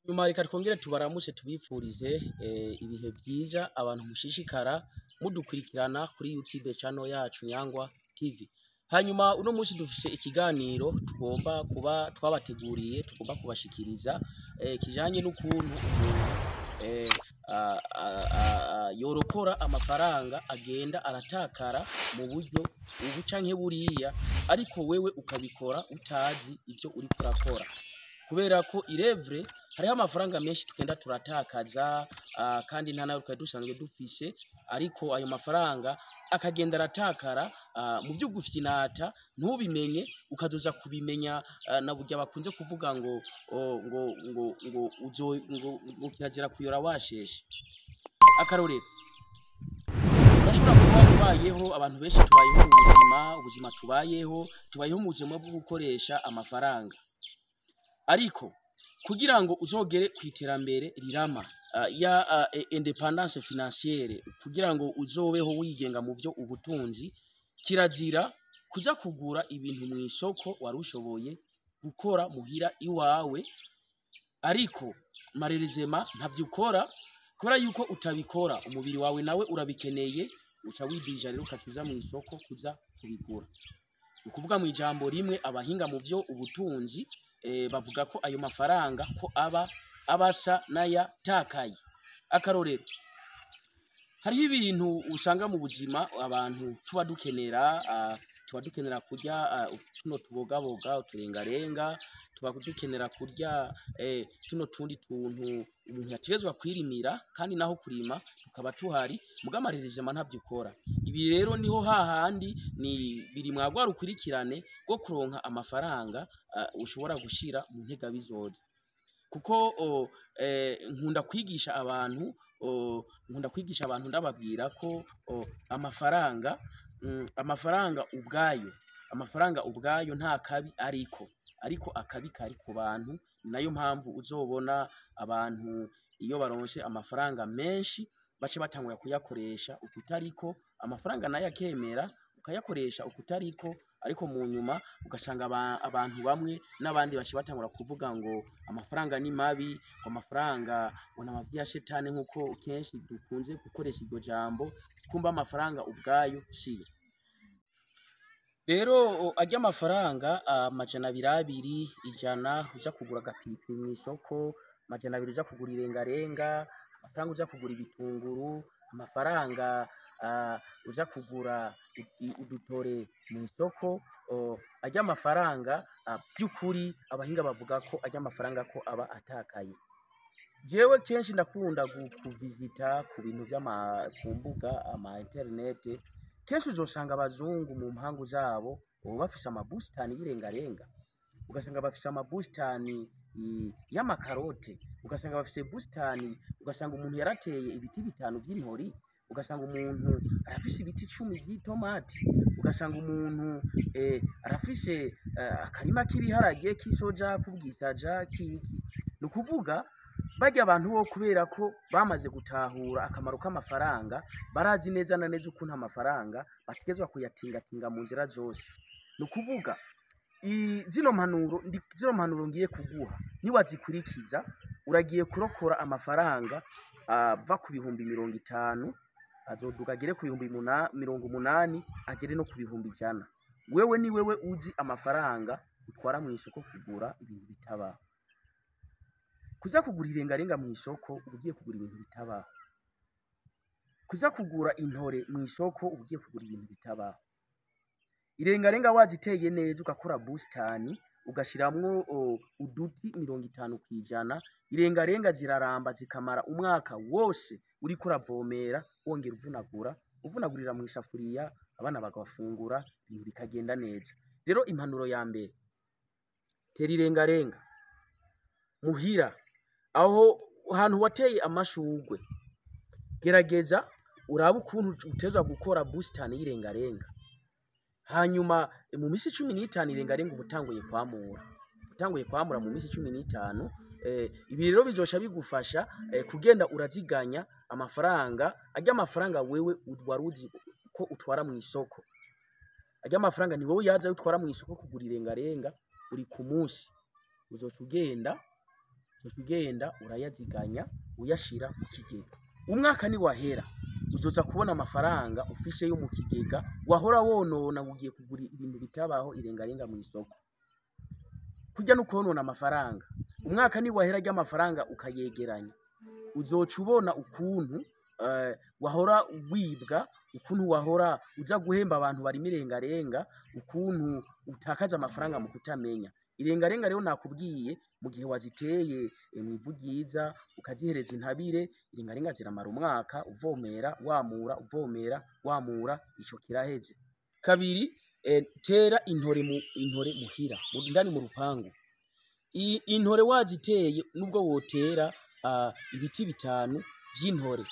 Nyuma reka twongere tubaramutse, tubifurize ibihe vyiza, abantu mushishikara mudukurikirana kuri YouTube channel yacu Nyangwa TV. Hanyuma uno munsi dufise ikiganiro tugomba kuba twabateguriye, tugomba kubashikiriza, kijanye n'ukuntu umuntu yorokora amafaranga agenda aratakara mu buryo ubu canke buriya, ariko wewe ukabikora utazi ivyo uriko urakora. Kubera ko irevre hariho amafaranga menshi tugenda turatakaza, kandi nta nayo twari dusanzwe dufise, ariko ayo mafaranga akagenda aratakara mu vy'ugufyinata ntubimenye, ukazoza kubimenya na burya bakunze kuvuga ngo o, ngo ngo ngo uzo ngo kirazira kuyora washeshe. Akarorero, urashobora kuba ubayeho, abantu benshi tubayeho mu buzima, ubuzima tubayeho mu buzima bwo gukoresha amafaranga, ariko kugira ngo uzogere ku iterambere rirama, ya indépendance financière, kugira ngo uzobeho wigenga mu vyo ubutunzi, kirazira kuza kugura ibintu mu isoko wari ushoboye gukora muhira iwawe. Ariko malheureusement ntavyo ukora. Kubera yuko utabikora, umubiri wawe nawe urabikeneye, uca widija rero ukaca mu isoko kuza kubigura. Ni ukuvuga mu ijambo rimwe, abahinga mu vyo ubutunzi bavuga ko ayo mafaranga ko aba abasa n'ayatakaye. Akarorero, hariho ibintu usanga mu buzima abantu tuba dukenera, tuba dukenera kurya tuno tubogaboga, uturengarenga, tuba dukenera kurya tuno tundi tuntu umuntu yategerezwa kwirimira, kandi naho kurima tukaba tuhari, muga malheureusement ntavyo ukora. Ibi rero niho hahandi ni biri mwa rwa rukurikirane rwo kuronka amafaranga ushobora gushira mu ntegabizoza. Kuko nkunda kwigisha abantu, nkunda kwigisha abantu ndababwira ko amafaranga ubwayo nta kabi, ariko akabi kari ku bantu. Ni nayo mpamvu uzobona abantu iyo baronse amafaranga menshi bace batangura kuyakoresha ukutariko. Amafaranga nayo akemera ukayakoresha ukutariko, ariko mu nyuma ugasanga abantu bamwe n'abandi bace batangura kuvuga ngo amafaranga ni mabi, ngo amafaranga ngo n'amavi ya shetani, nk'uko kenshi dukunze gukoresha iryo jambo. Kumba amafaranga ubwayo siyo. Rero arya amafaranga 200, 200, 100 uja kugura agapiripiri mw'isoko, 200 uja kugura irengarenga, amafaranga uja kugura ibitunguru, amafaranga uja kugura udutore mw'isoko, arya amafaranga, vy'ukuri abahinga bavuga ko arya amafaranga ko aba atakaye. Jewe kenshi ndakunda kuvizita ku bintu vy'ama ku mbuga ama internet. Kenshi uzosanga abazungu mu mpangu zabo baba bafise amabusitani y'irengarenga, ugasanga bafise amabusitani y'amakarote, ugasanga bafise busitani, ugasanga umuntu yarateye ibiti bitanu vy'intori, ugasanga umuntu arafise ibiti 10 vy'itomati, ugasanga umuntu arafise akarima k'ibiharage, k'isoja, k'ubwisaja, k'iki. Ni ukuvuga barya abantu bo kubera ko bamaze gutahura akamaro k'amafaranga, barazi neza na neza ukuntu amafaranga bategerezwa kuyatingatinga mu nzira zose. Ni ukuvuga zino mpanuro ngiye kuguha, niwazikurikiza uragiye kurokora amafaranga ava ku 50,000 azoduga agere ku bihumbi 80,000, agere no ku 100,000. Wewe ni wewe uzi amafaranga utwara mw'isoko kugura ibintu bitabaho. Kuza kugura irengarenga mw'isoko, uba ugiye kugura ibintu bitabaho. Kuza kugura intore mw'isoko, uba ugiye kugura ibintu bitabaho. Irengarenga waziteye neza, ugakora busitani, ugashiramwo uduti 50%, irengarenga ziraramba zikamara umwaka wose uriko uravomera, wongera uvunagura, uvunagurira mw'isafuriya, abana bagafungura, ibintu bikagenda neza. Rero impanuro ya mbere: tera irengarenga muhira. Aho hantu wateye amashurwe, gerageza urabe ukuntu utegerezwa gukora busitani y'irengarenga. Hanyuma mu misi 15 irengarenga uba utanguye kwamura, utanguye kwamura mu misi 15. Ibi rero bizoca bigufasha kugenda uraziganya amafaranga. Arya amafaranga wewe wari uzi ko utwara mw'isoko, arya amafaranga ni wowe yaza utwara mw'isoko kugura irengarenga buri ku munsi, uzoca ugenda. Uzoca ugenda urayaziganya, uyashira mu kigega. Umwaka niwahera, uzoza kubona amafaranga ufise yo mu kigega wahora wonona ngo ugiye kugura ibintu bitabaho, irengarenga mw'isoko. Kurya no kwonona amafaranga. Umwaka niwahera, ry'amafaranga ukayegeranya, uzoca ubona ukuntu wahora wibwa, ukuntu wahora uza guhemba abantu barima irengarenga, ukuntu utakaza amafaranga mu kutamenya. Irengarenga rero nakubwiye, mu gihe waziteye mw'ivu ryiza, ukazihereza intabire, irengarenga ziramara umwaka uvomera, wamura, uvomera, wamura, ico kiraheze. Kabiri, tera intore mu intore muhira, indani mu rupangu. Intore waziteye, nubwo wotera ibiti 5 vy'intore,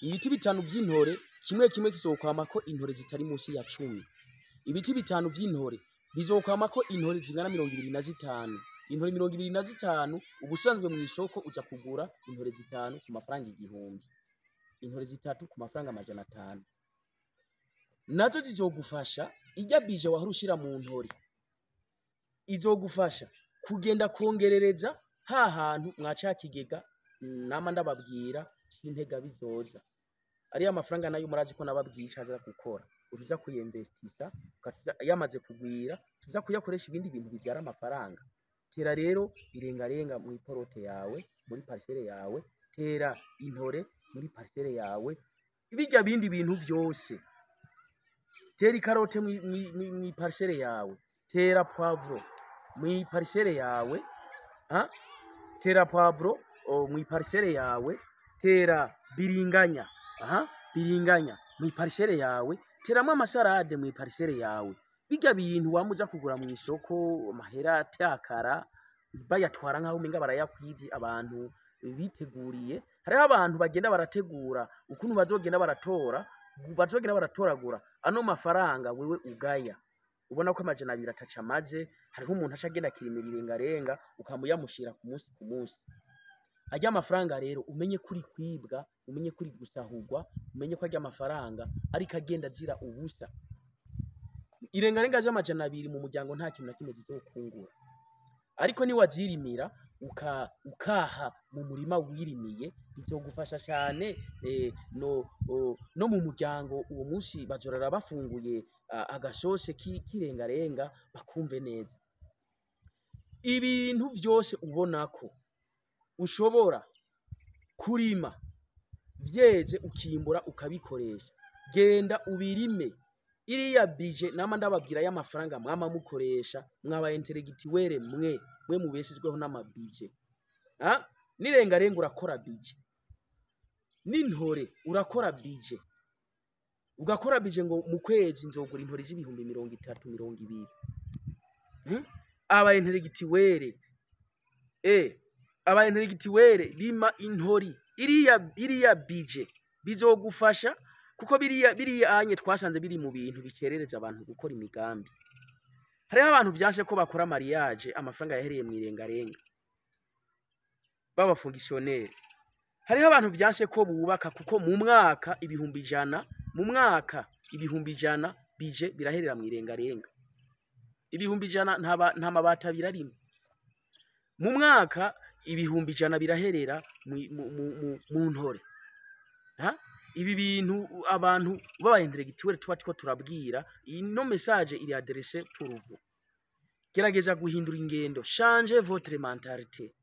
ibiti 5 vy'intore, kimwe kimwe kizokwamako intore zitari munsi ya 10. Ibiti 5 vy'intore bizokwamako intore zingana 25. Intore 25, ubusanzwe mw'isoko uza kugura intore 5 ku mafaranga 1000, intore 3 ku mafaranga 500. Nazo zizogufasha. Irya budget wahora ushira mu ntore izogufasha kugenda kongerereza ha hantu mwa ca kigega nama ndababwira c'intega bizoza. Ariya mafaranga nayo murazi ko nababwiye ico aza gukora: uza kuyinvestisa, yamaze kugwira tuza kuyakoresha ibindi bintu bivyara amafaranga. Tera rero irengarenga mw'i plot yawe, muri parcelle yawe, tera intore muri parcelle yawe, birya bindi bintu vyose. Tera ikarote mw'i parcelle yawe, tera poivron mw'i parcelle yawe, ha? Tera poivron mw'i parcelle yawe, tera biringanya, aha, biringanya mw'i parcelle yawe, teramwo ama salade mw'i parcelle yawe. Birya bintu wama uza kugura mw'isoko, amahera atakara, bayatwara nkaho umenga barayakwivye. Abantu biteguriye, hariho abantu bagenda barategura ukuntu bazogenda baratora, bazogenda baratoragura ano mafaranga wewe ugaya. Ubona ko 200 ataco amaze, hariho umuntu aca agenda akirimira irengarenga, ukamuyamushira ku munsi ku munsi. Arya mafaranga rero, umenye ko uri kwibwa, umenye ko uri gusahurwa, umenye ko arya mafaranga ariko agenda azira ubusa. Irengarenga z'amajana 2 mu muryango nta kintu na kimwe zizokungura, ariko niwazirimira ukaha mu murima wirimiye, bizogufasha cane no mu muryango. Uwo munsi bazorara bafunguye agasose k'irengarenga, bakumve neza. Ibintu vyose ubona ko ushobora kurima, vyeze ukimbura ukabikoresha, genda ubirime. Iriya budget nama ndababwira y'amafaranga mwama mukoresha, mwaba intellectuel mwe, mwe mubeshejweho n'ama budget. Ah, n'irengarenga urakora budget, n'intore urakora budget, ugakora budget ngo mu kwezi nzogura intore z'ibihumbi 30, 20. Aba intellectuel, aba intellectuel, rima intori. Iriya budget bizogufasha, kuko biriya anye twasanze biri mu bintu bikerereza abantu gukora imigambi. Hariho abantu vyanse ko bakora mariage, amafaranga yahereye mu irengarenga, baba fonctionnaire. Hariho abantu vyanse ko bubaka, kuko mu mwaka 100,000, mu mwaka 100,000 budget biraherera mu irengarenga. 100,000 nta mabati abiri arimo. Mu mwaka 100,000 biraherera mu ntore. Ha? Ibi bintu abantu b'aba intellectuel tuba turiko turabwira, ino message iri adressée pour vous. Gerageza guhindura ingendo, change votre mentalité,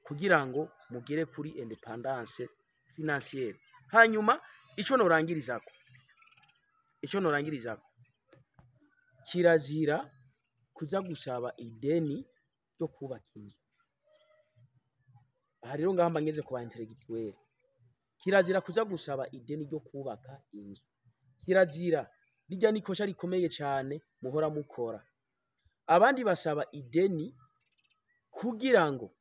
kugira ngo mugere kuri indépendance financière. Hanyuma ico norangirizako, kirazira kuza gusaba ideni ryo kubaka inzu. Aha rero ngaha mba ngeze ku ba intellectuel. Kirazira kuza gusaba ideni ryo kubaka inzu, kirazira. Rirya ni ikosa rikomeye cane muhora mukora. Abandi basaba ideni kugira ngo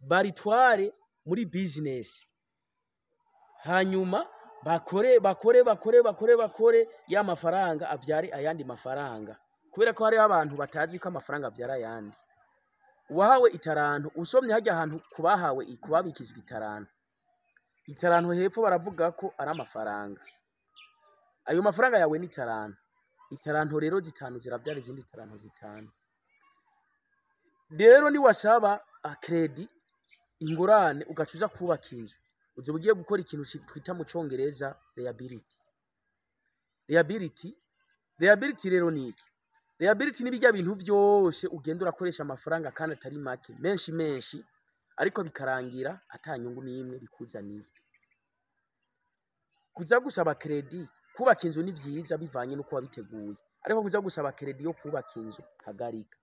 baritware muri business, hanyuma bakore, bakore, bakore, bakore, bakore, ya mafaranga avyare ayandi mafaranga, kubera ko hariho abantu batazi ko amafaranga avyara ayandi. Uwahawe itaranto, usomye harya ahantu kubahawe, kubabikizwa itaranto, itaranto hepfo baravuga ko ari amafaranga. Ayo mafaranga yawe ni itaranto. Itaranto rero 5 ziravyara izindi taranto 5. Rero niwasaba crédit Ingurane ugaca uza kubaka inzu, uzoba ugiye gukora ikintu twita mu Congereza liability. Liability rero ni iki? Liability ni birya bintu vyose ugenda urakoresha amafaranga, kandi atari make, menshi menshi, ariko bikarangira ata nyungu n'imwe bikuzaniye. Kuza gusaba crédit kubaka inzu ni vyiza bivanye n'uko wabiteguye, ariko kuza gusaba crédit yo kubaka inzu, hagarika.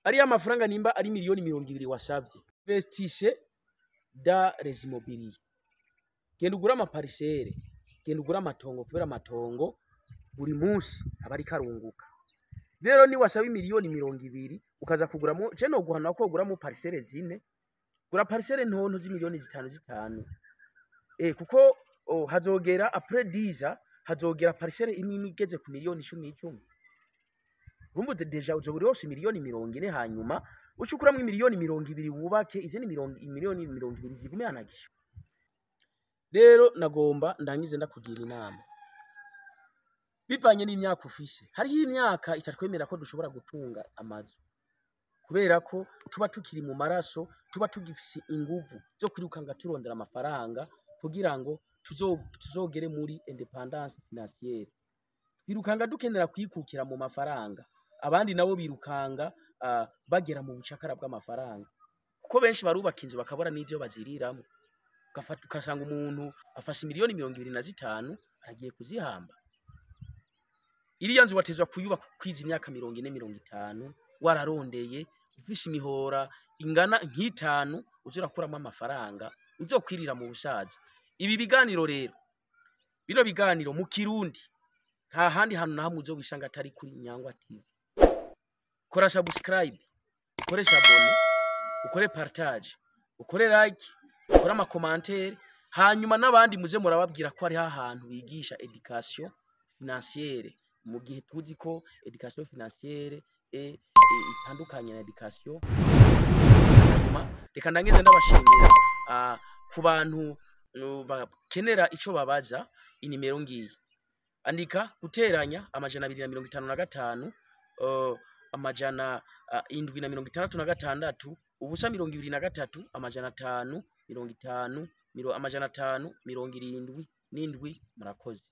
Ariya mafaranga, nimba ari miliyoni 20 wasavye, investisse dans les immobiliers. Genda ugure ama parcelles, genda ugure amatongo, kubera amatongo buri munsi aba ariko arunguka. Rero ni wasaba miliyoni 20 ukaza kuguramo, je noguhana ko uguramo parcelles zine. Gura parcelle ntonto z'imiliyoni zitanu zitanu, kuko hazogera après 10 ans, hazogera parcelle imwe imwe igeze ku miliyoni 10 10. Urumva déjà uzoba uri wose miliyoni 40, hanyuma uca ukuramwo miliyoni 20 wubake, izindi miliyoni 20 zigume en action. Rero nagomba ndangize ndakugira inama bivanye n'imyaka ufise. Hariho imyaka itatwemera ko dushobora gutunga amazu, kubera ko tuba tukiri mu maraso, tuba tugifise inguvu zo kwirukanga turondera amafaranga kugira ngo tuzogere muri indépendance financière. Twirukanga dukenera kwikukira mu mafaranga. Abandi nabo birukanga bagera mu bucakara bw'amafaranga, kuko benshi barubaka inzu bakabura n'ivyo baziriramwo. Ugafata ugasanga umuntu afashe miliyoni 25 aragiye kuzihamba. Iriya nzu watezwa kuyubaka kwiza imyaka 40, 50, wararondeye, ufise imihora ingana nk'itanu uza urakuramo amafaranga uzokwirira mu busaza. Ibi biganiro rero, bino biganiro mu Kirundi, nta handi hantu na hamwe uzobisanga atari kuri Nyangwa TV. Kora subscribe, ukore s'abonner, ukore partage, ukore like, ukore ama commentaires, hanyuma n'abandi muze murababwira ko hariho ahantu bigisha éducation financière, mu gihe tuzi ko éducation financière itandukanye na éducation. Hanyuma reka ndangize ndabashimira. Ku bantu bakenera ico babaza, inimero ngiyi: andika guteranya 255 766 0 23 550 577. Murakoze.